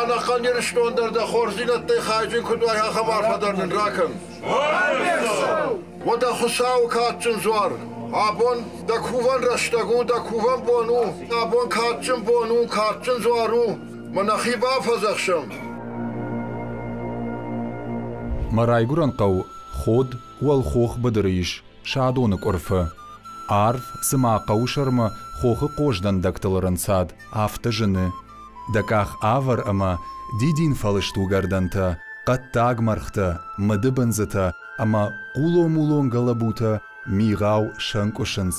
Ӕнӕхъӕн Ирыстон дӕр дӕ хорздзинӕдтӕй хайджын куыд уай, ахӕм арфӕ дӕр нын ракӕн. Уӕдӕ Хуыцауы кадджын дзуар, абон дӕ кувӕн рӕстӕг у, дӕ кувӕн бон у, абон кадджын бон у, кадджын дзуар у, мӕ нӕхи бафӕдзӕхсӕм. Мӕ райгуырӕн хъӕу Ход уӕлхох быдыры ис, Садоны къуырфы. Арв, цыма хъӕуы сӕрмӕ хохы хъоздӕндӕгтыл ӕрӕнцад, афтӕ зыны. Дӕ къах авӕр ӕмӕ дидинфӕлыст уыгӕрдӕнтӕ, хъӕддаг мӕргътӕ, мыдыбындзытӕ ӕмӕ хъулон-мулон гӕлӕбутӕ мигъау сӕнкъуысынц.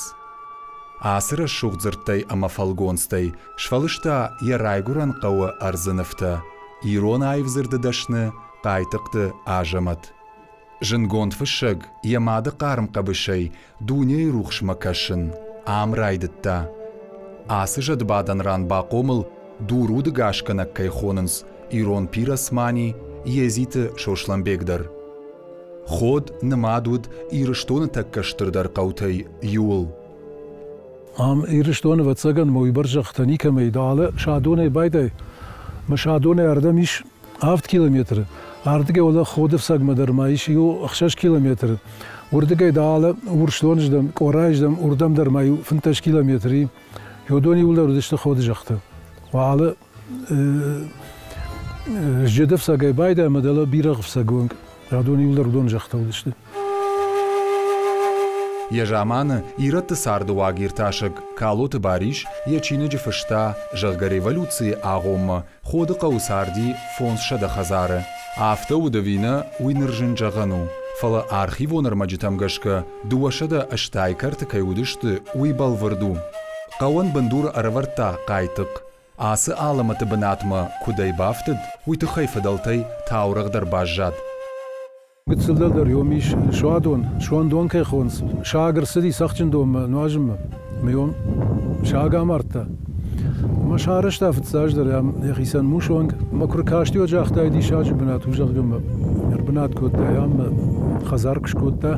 Ацы рӕсугъд дзырдтӕй ӕмӕ фӕлгонцтӕй сфӕлыста йӕ райгуырӕн хъӕуы ӕрдзы нывтӕ ирон аив дзырды дӕсны Хъайтыхъты Азӕмӕт. Зындгонд фыссӕг йӕ мады хъарм хъӕбысӕй дунейы рухсмӕ кӕсын ам райдыдта. Ацы зӕдбадӕн ран бахъомыл дур удыгасгӕнӕг кӕй хонынц, ирон пиросмани Едзиты Сослӕнбег дӕр. Ход нымад уыд Ирыстоны тӕккӕ стырдӕр хъӕутӕй иуыл. Ам Ирыстоны, ӕвӕццӕгӕн, ма уыйбӕрц зӕххытӕ никӕмӕй алы Садонӕй байдай. Мӕ Садонӕй ардӕм ис 7 километры. Ардыгӕй уӕлӕ Ходы ӕфцӕгмӕ дӕр ма ис иу 6 километры. Уырдыгӕй дӕлӕ Урсдоны Къорайы здӕм, уырдӕм дӕр ма иу 15 километры и. Уыдон иууылдӕр уыдысты Ходы зӕххытӕ. Уӕлӕ Зджыды ӕфцӕгӕй байдай ӕмӕ дӕлӕ Бирӕгъы ӕфцӕгы онг. Адон иууылдӕр уыдон зӕххытӕ уыдысты. Йӕ заманы ирӕтты цардыуаг иртасӕг Калоты Барис йӕ чиныджы фыста, зӕгъгӕ, революцийы агъоммӕ Ходы хъӕуы царди 500 хӕдзары. Афтӕ уыд ӕви нӕ, уый ныр зын зӕгъӕн у, фӕлӕ архивон ӕрмӕджытӕм гӕсгӕ 280 кӕрты кӕй уыдысты, уый бӕлвырд у. Хъӕуӕн бындур ӕрӕвӕрдта Хъайтыхъ. Ацы алӕмӕты бынатмӕ куыдӕй бафтыд, уый тыххӕй фыдӕлтӕй таурӕгъ дӕр баззад. Гыццылдӕр дӕр уым ис суадон, суандон кӕй хонынц. Саг ӕрцыди цӕхджын донмӕ нуазынмӕ. Ӕмӕ йӕм саг амардта. Ӕмӕ сарӕзта фыццаджыдӕр ӕм йӕхицӕн мусонг. Ӕмӕ куы ркасти, уӕд загъта, диссаджы бынат у, зӕгъгӕ, мӕ ӕрбынат кодта ам, мӕ хӕдзар куы скодта.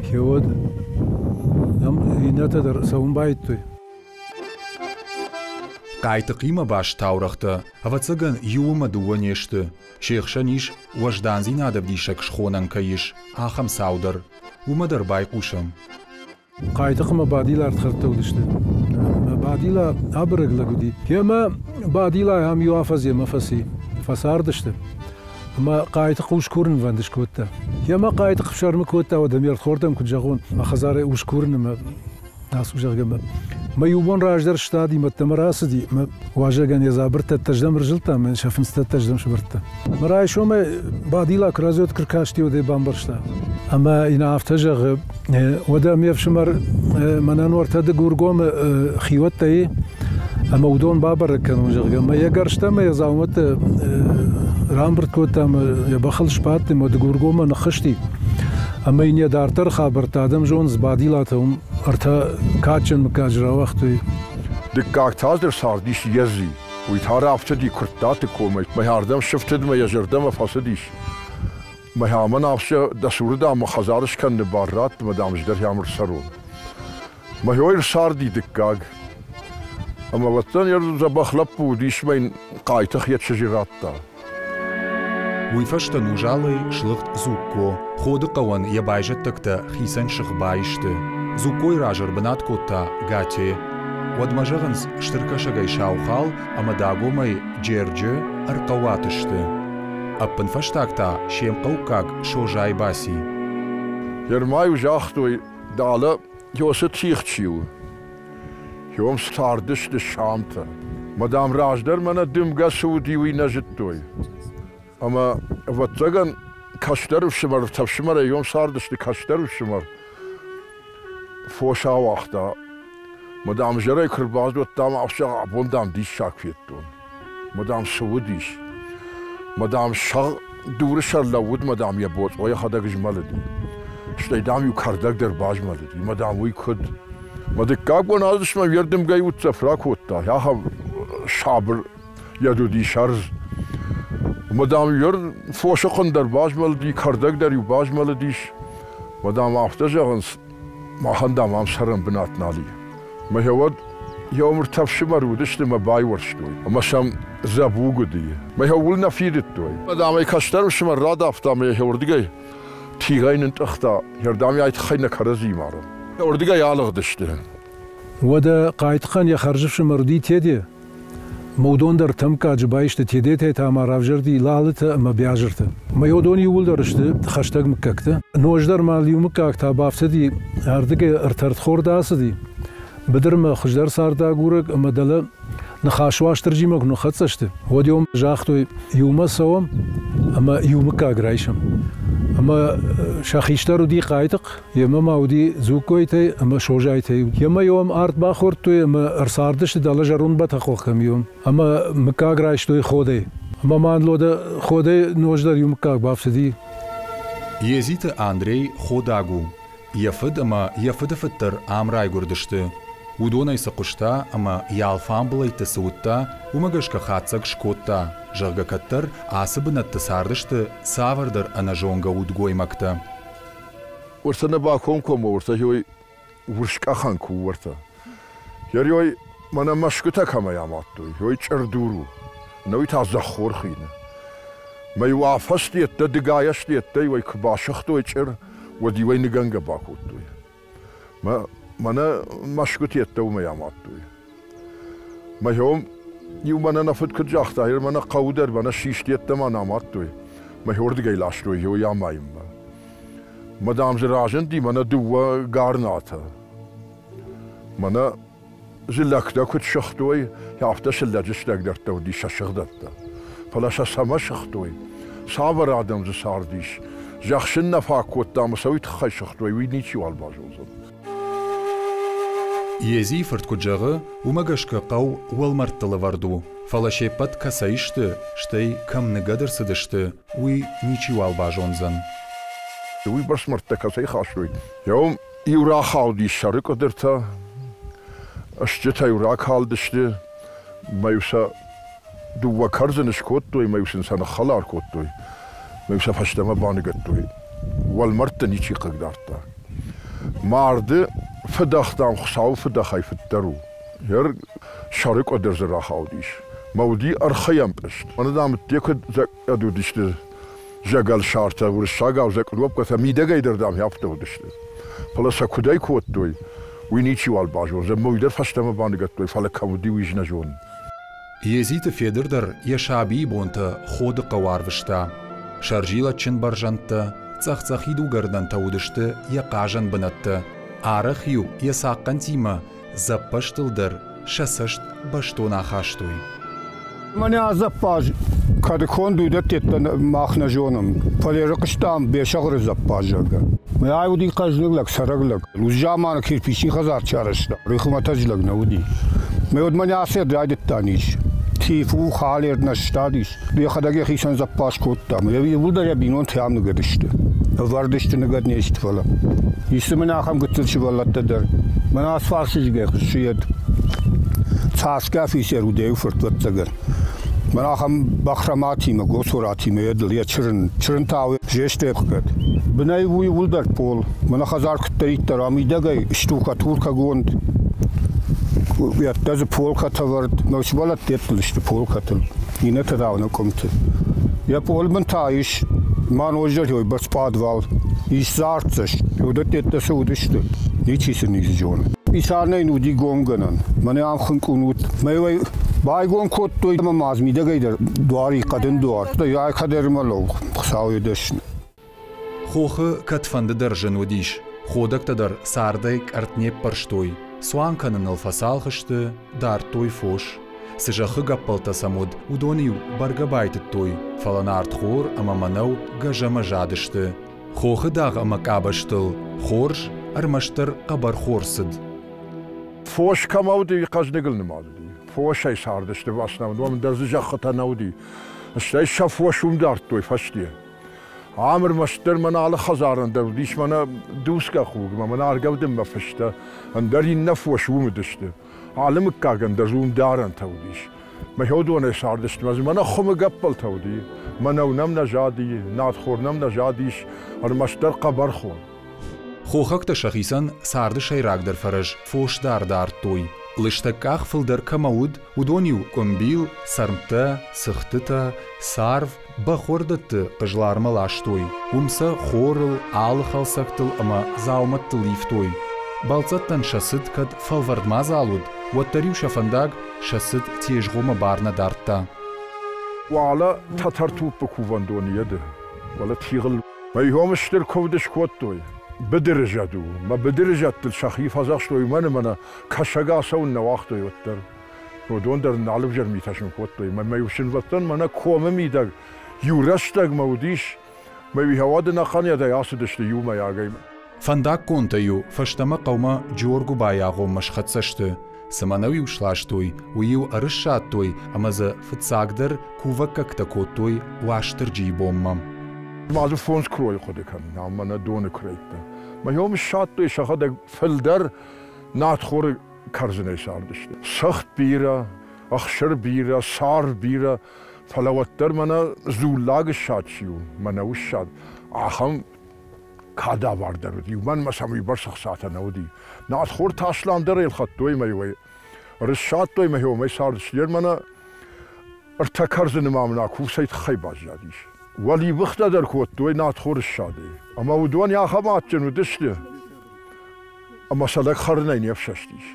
Гъеуӕд ӕм иннӕтӕ дӕр цӕуын байдыдтой. Хъайтыхъимӕ баст таурӕгътӕ, ӕвӕццӕгӕн, иу ӕмӕ дыууӕ не сты. Се хсӕн ис, уӕздандзинад ӕвдисӕг схонӕн кӕй ис, ахӕм цау дӕр. Уымӕ дӕр байхъусӕм. Хъайтыхъмӕ Бадила ӕрдхӕрдтӕ уыдысты. Бадила абырӕг лӕг уыди. Ӕмӕ Бадила ам иу афӕдз йемӕ фӕци. Фӕцардысты. Ӕмӕ Хъайтыхъ ус курынвӕнд скодта. Ӕмӕ Хъайтыхъ фсӕрмы кодта, уӕдӕ ме рдхордӕм куыд зӕгъон, мӕ хӕдзарӕй ус курын ӕмӕ ацу, зӕгъгӕ, мӕ иу бон раздӕр стади, мӕдтӕмӕ рацыди, мӕ уазӕгӕн йӕ дзабыртӕ ӕддӕздӕм ӕрзылдта ӕмӕ сӕ фындзтӕ ӕддӕздӕм сӕвӕрдта. Мӕ райсомӕй Бадила куы разӕд куы ркасти, уӕд ӕй бамбӕрста. Ӕмӕ йын афтӕ зӕгъы, уӕдӕ ме фсымӕр мӕнӕн уӕртӕ Дыгургомы хиуӕттӕ и, ӕмӕ уыдон бабӕрӕг кӕнон, зӕгъгӕ. Мӕ йӕ гӕрзтӕ ӕмӕ йӕ дзаумӕттӕ рамбырд кодта ӕмӕ йӕ бӕхыл сбадт ӕмӕ Дыгургоммӕ ныххызти. Ӕмӕ йын йӕ дарддӕры хабӕрттӕ адӕм зонынц, Бадилатӕ уым ӕртӕ кадджын мыггаджы рауагътой. Дыккаг та дӕр цардис Ези. Уый та рафтыди Куырттаты комӕй. Мӕ ардӕм сыфтыд мӕ йӕ зӕрдӕмӕ фӕцыдис. Мӕ амӕн афтӕ дӕ цуры дам мӕ хӕдзар скӕныны бар ратт ӕмӕ дам ӕз дӕр ам ӕрцӕрон. Мӕ хойы рцарди дыккаг. Ӕмӕ уӕддӕр йӕ дзӕбӕх лӕппу уыдис мӕ йын Хъайтыхъ йӕ чызджы радта. Уый фӕстӕ Нузалӕй слыгъд Дзукко. Ходы хъӕуӕн йӕ байзӕддӕгтӕ хицӕн сых баисты. Дзуккойы раз ӕрбынат кодта Гате. Уӕдмӕ зӕгъынц, Стыр Кӕсӕгӕй Саухал ӕмӕ Дагомӕй Джерджы ӕрхъӕуат сты. Ӕппынфӕстаг та се мхъӕуккаг Созай баци. Ермайу загътой, дӕлӕ Йосы тигъ чи у, уым цардысты Самтӕ. Мӕ, дам, раздӕр мӕнӕ дымгӕ цы уыди, уый нӕ зыдтой. Ӕмӕ, ӕвӕццӕгӕн, кӕстӕр ӕфсымӕр, ӕфсымӕрӕй уым цардысты кӕстӕр ӕфсымӕр фос ауагъта. Мӕ, дам, зӕрӕй куы рбаздӕхтам, афтӕ абон, дам, диссаг федтон. Мӕ, дам, цы уыдис? Мӕ, дам, сӕгъ дуры сӕр лӕууыд, мӕ, дам, йӕ боцъо йӕхӕдӕг змӕлыди. Стӕй, дам, иу кӕрдӕг дӕр базмӕлыди. Мӕ, дам, уый куыд? Мӕ дыккаг бон азысмӕ йе рдымгӕй уддзӕф ракодта, ахӕм сабыр йӕ уыдис ӕрдз. Мӕ, дам, йе фосы хъуын дӕр базмӕлыди, кӕрдӕг дӕр-иу базмӕлыдис. Мӕ, дам, афтӕ зӕгъынц, махӕн, дам, ам цӕрӕн бынат нал и. Мӕ уӕд Йӕ мыртӕ фсымӕр уыдысты мӕ байуӕрстой, ӕмӕ сӕм дзӕбуг уыди. Мӕ йӕ ууыл нӕ фидыдтой. Дам ӕй кӕстӕр фсымӕр радавта ӕмӕ йӕ уырдыгӕй тигъӕй нынтъыхта, йӕрдӕм ӕй тыххӕй нӕ кӕрӕдзи мары. Уырдыгӕй алыгъдысты. Уӕдӕ Хъайтыхъӕн йӕ хӕрзыфсымӕр уыди Теде. Ӕмӕ уыдон дӕр тӕмккаджы баисты Тедетӕй та ма равзӕрди Лалыты ӕмӕ Биазырты. Ӕмӕ уыдон иууылдӕр сты хӕстӕг мыггӕгтӕ. Ноджыдӕр ма иу мыггаг та бафтыди, ардыгӕй ӕртӕртхорд ацыди. Быдырмӕ хуыздӕр цардагурӕг ӕмӕ дӕлӕ Ныхас Уастырджимӕ куы ныххӕццӕ сты, уӕд ӕм загътой, иумӕ цӕуӕм ӕмӕ иу мыггаг райсӕм. Ӕмӕ сӕ хистӕр уыди Хъайтыхъ, йемӕ ма уыди Дзуккойтӕй ӕмӕ Созайтӕй. Йемӕ иуӕм арт бахордтой ӕмӕ ӕрцардысты дӕлӕ зӕронд Бӕтӕхъохъ кӕм иуӕм. Ӕмӕ мыггаг райстой Ходӕй. Ӕмӕ ма Лодӕ Ходӕй ноджыдӕр иу мыггаг бафтыди. Едзиты Андрей ходаг у. Йӕ фыд ӕмӕ йӕ фыдыфыд дӕр ам райгуырдысты. Уыдонӕй цы хъуыста ӕмӕ йӕ алфамбылӕйтты цы уыдта, уымӕ гӕсгӕ хатдзӕг скодта, зӕгъгӕ, кӕддӕр ацы бынӕтты цардысты цавӕрдӕр ӕнӕзонгӕ удгоймӕгтӕ. Уыртӕ нӕ бакомкоммӕ уыртӕ ой урскъахӕн ку уӕртӕ. Ой мӕнӕ мӕсгуытӕ кӕмӕй амадтой, ой чъырдур у. Нӕ уый та зӕххор хуины. Мӕ иу афӕстиӕттӕ, дыгайӕстиӕттӕ ой куы басыгътой чъыр, уӕд иуӕй ныгӕнгӕ бакодтой. Мӕнӕ мӕсгуытӕттӕ уымӕй амадтой. Мӕ иу мӕнӕ нӕ фыд куыд загъта, мӕнӕ хъӕуы дӕр мӕнӕ систӕттӕ ма амадтой. Мӕ уырдыгӕй ластой йой амайынмӕ. Мӕ дам дзы разынди мӕнӕ дыууӕ гарнатӕ. Мӕнӕ Зылӕгтӕ куыд сыгътой, афтӕ сыллӕджы стӕгдӕрттӕ уыди сӕ сыгъдӕттӕ. Фӕлӕ сӕ цӕмӕ сыгътой, цавӕр адӕм дзы цардис, зӕхх сын нӕ фаг кодта ӕмӕ сӕ уый тыххӕй сыгътой, уый ничиуал базондзӕн. Езийы фырт куыд зӕгъы, уымӕ гӕсгӕ хъӕу уӕлмӕрдты лӕвӕрд у, фӕлӕ се ппӕт кӕцӕй сты, стӕй кӕм ныгӕд ӕрцыдысты, уый ничиуал базондзӕн. Уыйбӕрц мӕрдтӕ кӕцӕй хастой? Иу рахаудис сӕры къуыдыртӕ, стджытӕ-иу ракалдысты, мӕ-иу сӕ дыууӕ кӕрдзыны скодтой, мӕ-иу сын сӕ ныххӕлар кодтой, мӕ-иу сӕ фӕстӕмӕ баныгӕдтой. Уӕлмӕрдты ничи хъыгдардта. Марды фыдӕх, дам, Хуыцауы фыдӕхӕй фыддӕр у. Йӕ сӕры къуыдыр дзы рахаудис. Мӕ уыди ӕрхӕйӕмпъызт. Мӕнӕ, дам, ӕдде куыд зӕгъӕд уыдысты зӕгӕлсӕртӕ, уырыссагау зӕкълопкӕтӕ мидӕгӕй дӕр, дам, афтӕ уыдысты. Фӕлӕ сӕ куыдӕй кодтой, уый ничиуал базондзӕн. Мӕ уый дӕр фӕстӕмӕ баныгӕдтой, фӕлӕ кӕм уыди, уый нӕ зонын. Едзиты Федыр дӕр йӕ сабийы бонтӕ Ходы хъӕуы арвыста. Сӕрзилӕджджын бӕрзӕндтӕ, цъӕх-цъӕхид уыгӕрдӕнтӕ уыдысты йӕ хъазӕн бынӕттӕ. Арӕх-иу йӕ цахъхъӕнтимӕ дзӕппӕзтыл дӕр сӕ цӕст бӕстон ахастой. Мӕнӕ дзӕппаз кӕд конд уыдӕттӕ мах нӕ зонӕм, фӕлӕ рыхъуыстам Бесӕгъыры дзӕппаз, зӕгъгӕ. Ай уыди хъӕздыг лӕг, цӕрӕг лӕг. Уыцы заманы кирпичи хӕдзар чи арӕзта, уый хуымӕтӕджы лӕг нӕ уыди. Мӕ уӕд мӕнӕ ацы райдыдта низ. Тифу, халер нӕ сыстадис. Йӕхӕдӕг йӕхицӕн дзӕппаз кодта. Иууылдӕр йӕ бинонтӕ ам ныгӕд сты. Ӕвӕрд сты ныгӕд не сты, фӕлӕ. Ис дзы мын ахӕм гыццыл сывӕллӕттӕ дӕр. Мӕнӕ асфальт чызгӕй хуыссы йед. Цасгӕ афицер уыд йӕ фырт, ӕвӕццӕгӕн. Мӕнӕ ахӕм бахраматимӕ, гоцоратимӕ йедыл йӕ чырын. Чырын та зесты ӕхгӕд. Бынӕй у иууылдӕр пол. Мӕнӕ хӕдзар куыддӕриддӕр ам мидӕгӕй штукатуркӕгонд. Уӕддӕр дзы полкӕтӕ ӕвӕрд. Мӕ сывӕллӕттӕ сты полкӕтыл, иннӕтӕ та къуымты. Йӕ пъолы бын та ис ма ноджыдӕр уыйбӕрц пъадвал. Ис дзы артдзӕст. Уыдӕттӕ цы уыдысты, ничи сын ницы зоны. Специально йын уыди гомгӕнӕн. Мӕнӕ ам хуынкъ уыд. Мӕ байгом кодтой ӕмӕ ма дзы мидӕгӕй дӕр дуар и, хъӕдын дуар. Ай кӕдӕрмӕ лӕуу, Хуыцау йӕ дӕсны. Хохы кӕдфӕнды дӕр зын уыдис, ходӕгтӕ дӕр цардӕй къӕртт не ппӕрстой, цуан кӕныныл фӕцалх сты, дардтой фос. Цы зӕххы гӕппӕлтӕ сӕм уыд, уыдон-иу бӕргӕ байтыдтой, фӕлӕ нартхор ӕмӕ мӕнӕу гӕзӕмӕ задысты. Хохы дагъ ӕмӕ къабӕзтыл хорз, ӕрмӕстдӕр хъӕбӕрхор цыд. Фос кӕмӕ уыди, хъӕздыгыл нымад уыди. Фосӕй цардысты в основном, ӕндӕр дзы зӕххытӕ нӕ уыди. Стӕй сӕ фос уым дардтой фӕсте. Ам ӕрмӕстдӕр мӕнӕ алы хӕдзарӕн дӕр уыдис мӕнӕ дусгӕ хъугмӕ, мӕнӕ ӕргӕвдынмӕ фыстӕ, ӕндӕр иннӕ фос уым уыдысты. Алы мыггагӕн дӕр дзы уым дарӕнтӕ уыдис. Мӕ уыдонӕй цардысты, мӕ дзы мӕнӕ хуымы гӕппӕлтӕ уыди, мӕнӕу нӕм нӕ зади, надхор нӕм нӕ задис, ӕрмӕстдӕр хъӕбӕрхор. Хохӕгтӕ сӕхицӕн царды сӕйрагдӕр фӕрӕз фос дӕр дардтой. Лыстӕг къах фылдӕр кӕмӕ уыд, уыдон-иу къуымбил, цӕрмттӕ, цыхтытӕ, царв, бӕхуӕрдӕтты Хъызлармӕ ластой. Уым сӕ хорыл, алы хӕлцӕгтыл ӕмӕ дзаумӕттыл ивтой. Бӕлццӕттӕн сӕ цыд кӕд фӕлвӕрд мадзал уыд, уӕддӕр-иу сӕ фӕндаг сӕ цыд тезгъомӕ бар нӕ дардта. Уӕлӕ Тӕтӕртуппы кувӕндоны йеды, уӕлӕ тигъыл Мӕйгом стыр куывд скодтой. Быдыры зӕд у, мӕ быдыры зӕдтыл сӕхи фӕдзӕхстой уымӕн ӕмӕ нӕ кӕсӕг ацӕуын нӕ уагътой уӕддӕр. Уыдон дӕр нал ӕвзӕр митӕ сын кодтой. Мӕ мӕ сынвӕдтӕн мӕнӕ комы мидӕг иу рӕстӕгмӕ уыдис, мӕ уӕд ӕнӕхъӕнӕй ацыдысты иумӕйагӕй. Фӕндаггонтӕ-иу фӕстӕмӕ хъӕумӕ Джиоргуыбайы агъоммӕ схӕццӕ сты. Цы мӕнӕу-иу сластой, уый-иу ӕрыссадтой ӕмӕ дзы фыццагдӕр кувӕггӕгтӕ кодтой Уастырджийы бонмӕ. Ма дзы фондз куыройы хъуыды кӕнын, ам мӕнӕ доны куырӕйттӕ. Мӕ йом ссадтой сӕхӕдӕг фылдӕр нартхоры кӕрдзынӕй цардысты. Цыхт бирӕ, ӕхсыр бирӕ, царв бирӕ, фӕлӕ уӕддӕр мӕнӕ дзуллаг ссад чи у, мӕнӕ ссад, ахӕм кадавардӕр уыди, уымӕн ӕмӕ сӕм уыйбӕрц ӕхцатӕ нӕ уыди. Нартхор та асламдӕр ӕлхӕдтой мӕ иуӕй. Рыссадтой мӕ уымӕй цардысты. Мӕнӕ ӕртӕ кӕрдзыны ма мын акуфцӕй тыххӕй баззадис. Уӕливыхтӕ дӕр кодтой нартхоры ссадӕй. Ӕмӕ уыдон ахӕм адджын уыдысты, ӕмӕ сӕ лӕг хӕрынӕй не фсӕстис.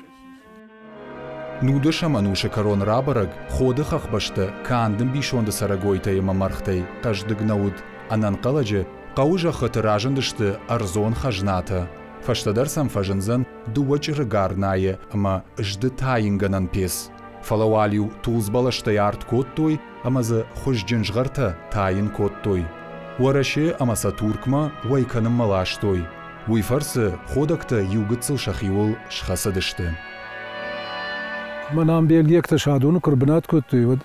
Нудӕсӕм ӕнусы кӕрон рабӕрӕг, Ходы хӕхбӕстӕ канд ӕмбисонды цӕрӕгойтӕй ӕмӕ мӕргътӕй хъӕздыг нӕ уыд. Ӕнӕнхъӕлӕджы хъӕуы зӕххыты разындысты ӕрдзон хӕзнатӕ. Фӕстӕдӕр сӕм фӕзындзӕн дыууӕ чъыры гарнайы ӕмӕ зды тайынгӕнӕн пец. Фӕлӕ уал-иу тулдз бӕлӕстӕй арт кодтой ӕмӕ дзы хуызджын згъӕртӕ тайын кодтой. Уӕрӕсе ӕмӕ сӕ Туркмӕ уӕй кӕнынмӕ ластой. Уый фӕрцы ходӕгтӕ иугыццыл сӕхиуыл схӕцыдысты. Мӕн ам бельгиӕгтӕ Садоны куы ӕрбынат кодтой, уӕд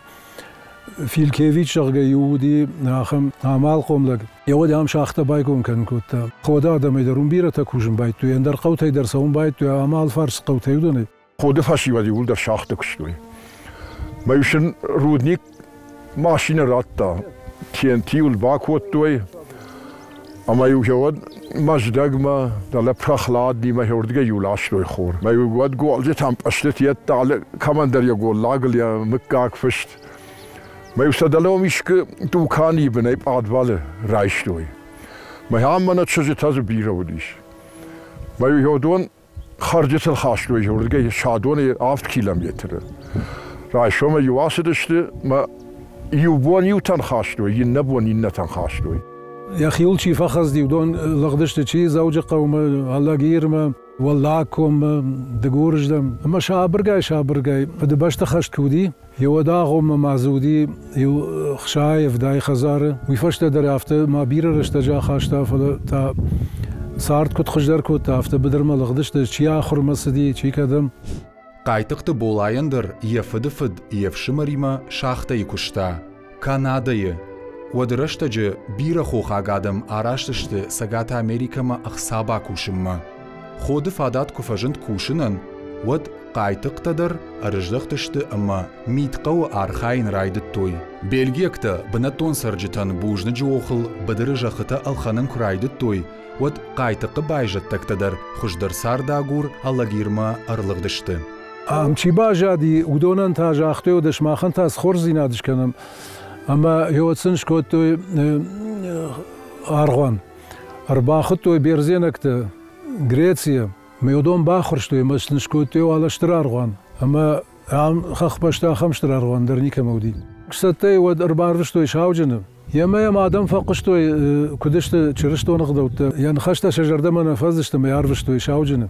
Филькевич, зӕгъгӕ, иу уыди ахӕм амалхъом лӕг. Йӕ уӕд ам шахтӕ байгом кӕнын кодта. Ходы адӕмӕй дӕр уым бирӕтӕ кусын байдыдтой, ӕндӕр хъӕутӕй дӕр цӕуын байдыдтой, ӕмӕ алфарс хъӕутӕй уыдонӕй. Ходы фӕсивӕд иууылдӕр шахты куыстой. Мӕ ус ын рудник машинӕ радта, TNT-йыл бакодтой, ӕмӕ-иу уӕд Мӕздӕгмӕ, дӕлӕ Прохладнимӕ уырдыгӕй-иу ластой хор. Мӕ-иу уӕд голджытӕм пъӕстыты йедтӕ алы кӕмӕндӕр йӕ голлагыл йӕ мыггаг фыст. Мӕ-иу сӕ дӕлӕ уым искуы дуканийы бынӕй пъадвалы райстой. Мӕ ам мӕнӕ чызджытӕ дзы бирӕ уыдис. Мӕ-иу уыдон хӕрджытыл хастой уырдыгӕй Садоны авд километры. Райсомӕй иу ацыдысты мӕ иу бон иутӕн хастой, иннӕ бон иннӕтӕн хастой. Йӕхиуыл чи фӕхӕцыди, уыдон лыгъдысты чи Дзӕуджыхъӕумӕ, Алагирмӕ, Уӕллагкоммӕ, Дыгурыздӕм. Ӕмӕ сабыргай-сабыргай Фыдыбӕсты хӕст куы уыди, Еуӕд агъоммӕ ма дзы уыди иу хсай, ӕвдай хӕдзары. Уый фӕстӕ дӕр афтӕ ма бирӕ рӕстӕджы ахаста, фӕлӕ та цард куыд хуыздӕр кодта, афтӕ быдырмӕ лыгъдысты, чи ахуырмӕ цыди, чи кӕдӕм. Хъайтыхъты Болайӕн дӕр йӕ фыдыфыд йе фсымӕримӕ шахтӕйы куыста, Канадӕйы. Уӕды рӕстӕджы бирӕ хохаг адӕм араст сты Цӕгат Америкӕмӕ ӕхца бакусынмӕ. Ходы фадат куы фӕзынд кусынӕн, уӕд Хъайтыхътӕ дӕр ӕрыздӕхтысты ӕмӕ мидхъӕуы архайын райдыдтой. Бельгиӕгтӕ бынӕттон цӕрджытӕн бузныджы охыл быдыры зӕххытӕ ӕлхӕнын куы райдыдтой, уӕд Хъайтыхъы байзӕддӕгтӕ дӕр хуыздӕр цардагур Алагирмӕ ӕрлыгъдысты. Ам чи баззади, уыдонӕн та загътой, уӕдӕ сымахӕн та цы хорздзинад скӕнӕм. Ӕмӕ йод сын скодтой аргъуан. Ӕрбахуыдтой бердзенӕгты Грецийӕ. Ме уыдон баххуырстой ӕмӕ сын скодтой уӕлӕ стыр аргъуан. Ӕмӕ ам хӕхбӕсты ахӕм стыр аргъуан дӕр никӕмӕ уыди. Цӕттӕй уӕд ӕрбарвыстой сауджыны. Йемӕ йӕм адӕм фӕхъуыстой, куыд сты чырыстон ӕгъдӕуттӕ. Йӕ ныхӕстӕ сӕ зӕрдӕмӕ нӕ фӕзысты ӕмӕ йӕ арвыстой сауджыны.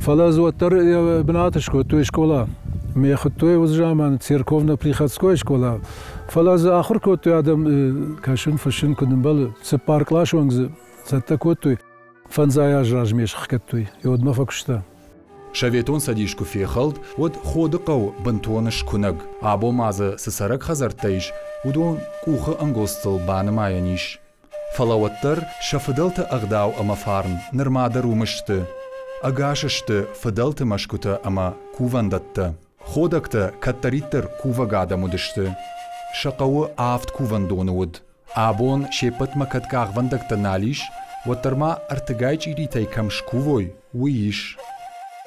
Фӕлӕ дзы уӕддӕр йӕ бынаты скодтой скъола. Ме хуыдтой уыцы заман церковно-приходской скъола. Фӕлӕ дзы ахуыр кодтой адӕм кӕсын, фыссын куыд ӕмбӕлы. Цыппар къласы онг дзы цӕттӕ кодтой. Фӕндзай аз размӕ сӕхгӕдтой, уӕдмӕ фӕкуыста. Советон Цӕдис куы фехӕлд, уӕд Ходы хъӕу бынтон скуынӕг. Абон ма дзы цы цӕрӕг хӕдзӕрттӕ ис, уыдон къухы ӕнгуылдзтыл банымайӕн ис. Фӕлӕ уӕддӕр сӕ фыдӕлты ӕгъдау ӕмӕ фарн нырма дӕр уым сты. Ӕгас сты фыдӕлты мӕсгуытӕ ӕмӕ кувӕндӕттӕ. Ходӕгтӕ кӕддӕриддӕр кувӕг адӕм уыдысты. Сӕ хъӕуы авд кувӕндоны уыд. Абон се ппӕтмӕ кӕд къахвӕндӕгтӕ нал ис, уӕддӕр ма ӕртыгай чъиритӕй кӕм скувой, уый ис.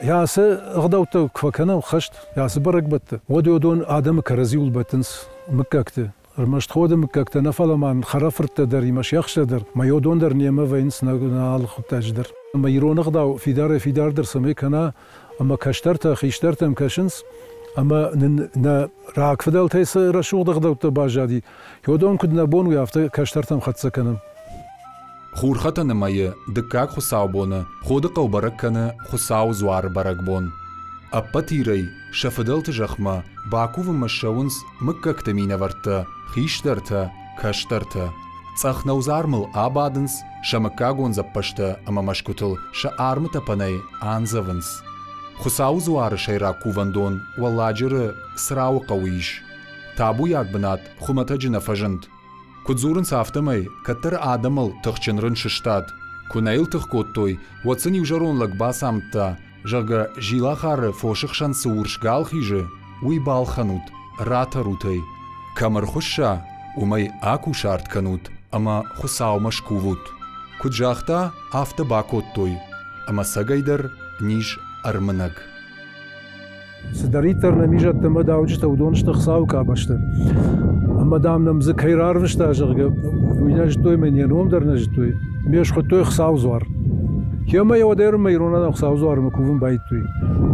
Ацы ӕгъдӕуттӕ куы фӕкӕнӕм хӕст, ацы бӕрӕгбӕтты, уӕд уыдон адӕмы кӕрӕдзиуыл бӕттынц мыггӕгты. Ӕрмӕст Ходы мыггӕгтӕ нӕ, фӕлӕ ма хӕрӕфырттӕ дӕр ӕмӕ сиӕхстӕ дӕр, мӕ уыдон дӕр немӕ вӕййынц нӕ алы хъуыддаджы дӕр. Ӕмӕ ирон ӕгъдау фидарӕй-фидардӕр цӕмӕй кӕна, ӕмӕ кӕстӕртӕ хистӕртӕм кӕсынц, ӕмӕ нын нӕ рагфыдӕлтӕй цы рӕсугъд ӕгъдӕуттӕ баззади, уыдон куыд нӕ бон уый, афтӕ кӕстӕртӕм хӕццӕ кӕнӕм. Хурхӕтӕны мӕйы дыккаг хуыцаубоны Ходы хъӕу бӕрӕг кӕны Хуыцауы дзуары бӕрӕгбон. Ӕппӕт Ирӕй сӕ фыдӕлты зӕхмӕ бакувынмӕ ссӕуынц мыггӕгты минӕвӕрттӕ, хистӕртӕ, кӕстӕртӕ. Цъӕх нӕудзармыл абадынц, сӕ мыггагон дзӕппӕзтӕ ӕмӕ мӕсгуытыл сӕ армытъӕпӕнӕй андзӕвынц. Хуыцауы дзуары сӕйраг кувӕндон Уӕлладжыры Црауы хъӕуы ис. Табуйаг бынат хуымӕтӕджы нӕ фӕзынд. Куыд дзурынц, афтӕмӕй, кӕддӕр адӕмыл тыхджын рын сыстад. Куы нӕ йыл тых кодтой, уӕд сын иу зӕронд лӕг бацамыдта, зӕгъгӕ, Зилахары фосы хсӕн цы урс гал хизы, уый балхӕнут, ратӕрут ӕй. Кӕм ӕрхуысса, уымӕй акусарт кӕнут ӕмӕ Хуыцаумӕ скувут. Куыд загъта, афтӕ бакодтой, ӕмӕ цӕгӕйдӕр низ ӕрмынӕг. Цыдӕриддӕр нӕм изӕдтӕ ӕмӕ дауджытӕ, уыдон сты Хуыцауы къабӕзты. Ӕмӕ, дам, нӕм дзы кӕй рарвыста, зӕгъгӕ, уый нӕ зыдтой ӕмӕ йын йӕ ном дӕр нӕ зыдтой. Ме схуыдтой Хуыцауы дзуар. Ӕмӕ йӕ уӕдӕй ӕрмӕ ирон адӕм Хуыцауы дзуармӕ кувын байдыдтой.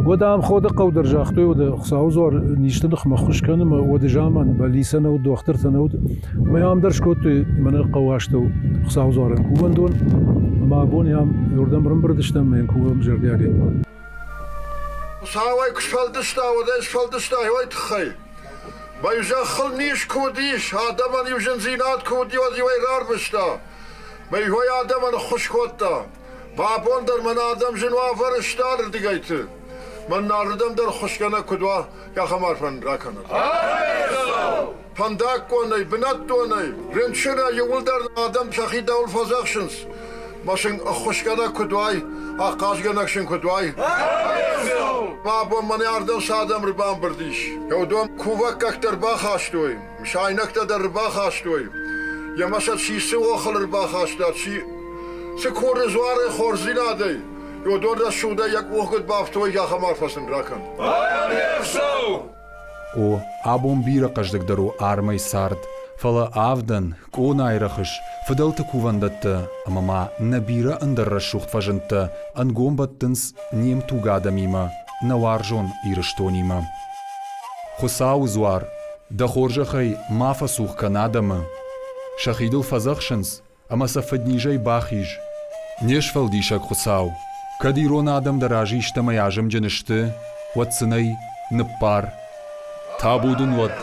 Уӕд ам Ходы хъӕу дӕр загътой, уӕдӕ Хуыцауы дзуар низты ныхмӕ ӕххуыс кӕны ӕмӕ уӕды заман бӕллицӕ нӕ уыд, дохтыртӕ нӕ уыд. Ӕмӕ ам дӕр скодтой мӕнӕ хъӕуы астӕу Хуыцауы дзуарӕн кувӕндон. Ӕмӕ абон ам уырдӕм ӕрӕмбырд стӕм ӕмӕ йын кувӕм зӕрдиагӕй. Хуыцауӕй куы сфӕлдыста, уӕд ӕй сфӕлдыста уый тыххӕй. Мӕ зӕххыл низ куы уыдис, адӕмӕн-иу зындзинад куы уыди, уӕд-иу ӕй рарвыста. Мӕ иуӕй адӕмӕн ӕххуыс кодта. Мӕ абон дӕр мӕн адӕм зын уавӕры сты алырдыгӕйты. Мӕн ардӕм дӕр ӕххуысгӕнӕг куыд уа, ахӕм арфӕ нын ракӕнӕд. Фӕндаггонӕй, бынӕттонӕй, рынчынӕй иууылдӕр адӕм сӕхи дӕуыл фӕдзӕхсынц. Мӕ сын ӕххуысгӕнӕг куыд уай, ахъазгӕнӕг сын куыд уай. Абон мӕнӕ ардӕм цы адӕм ӕрбамбырд ис, уыдон кувӕггӕгтӕ ӕрбахастой, мысайнӕгтӕ дӕр ӕрбахастой. Йемӕ сӕ чи цы охыл ӕрбахаста, чи цы куры дзуарӕй хорздзинадӕй, уыдон рӕсугъдӕй йӕ къух куыд бафтой, ахӕм арфӕ сын ракӕн. О, абон бирӕ хъӕздыгдӕр у армӕй цард, фӕлӕ авдӕн, къонайы рӕхыс, фыдӕлты кувӕндӕттӕ ӕмӕ ма нӕ бирӕ ӕндӕр рӕсугъд фӕзындтӕ ӕнгом бӕттынц не мтуг адӕмимӕ, нӕ уарзон Ирыстонимӕ. Хуыцауы дзуар, дӕ хорзӕхӕй ма фӕцух кӕн адӕмы. Сӕхи дыл фӕдзӕхсынц, ӕмӕ сӕ фыднизӕй бахиз. Не сфӕлдисӕг Хуыцау, кӕд ирон адӕм дӕ разы истӕмӕй азымджын сты, уӕд сын ӕй ныббар. Табу дын уӕд!